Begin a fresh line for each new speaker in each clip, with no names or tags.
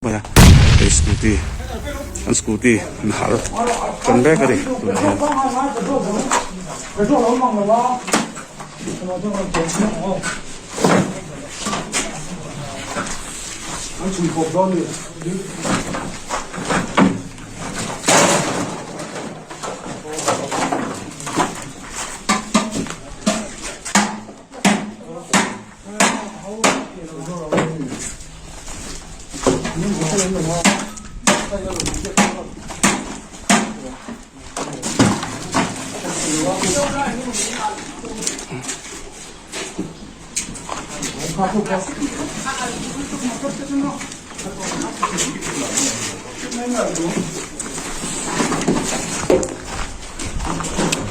mai a hei scooty an scooty an hal tan mek a ni tunah hian.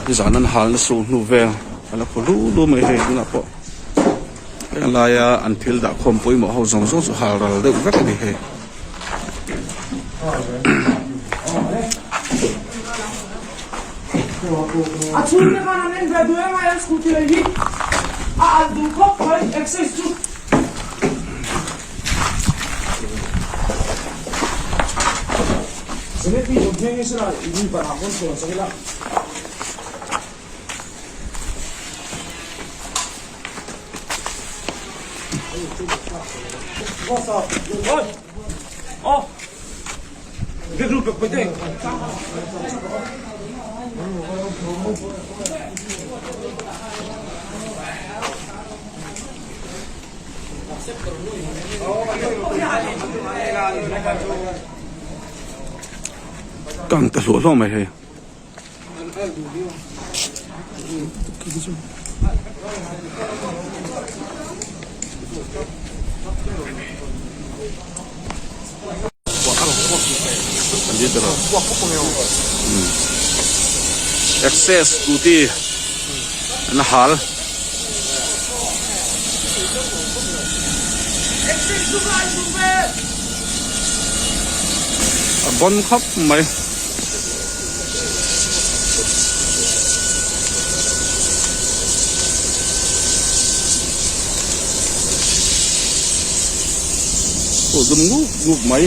Nizan an halna suh hnu vel a la khaw lu lu mai hei tunah pawh heng laia an thil dah khawm pawimawh ho zawng zawng chu hal ral deuh vek a ni hei.
A chhungte khan an en ve duh em a scooty lei hi a alh duh khawp mai access chu.
Kang ta hluah hluah mai hei. Access scooty an hal. A bon khawp mai. Aw dum ngup ngup mai.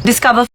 Discover.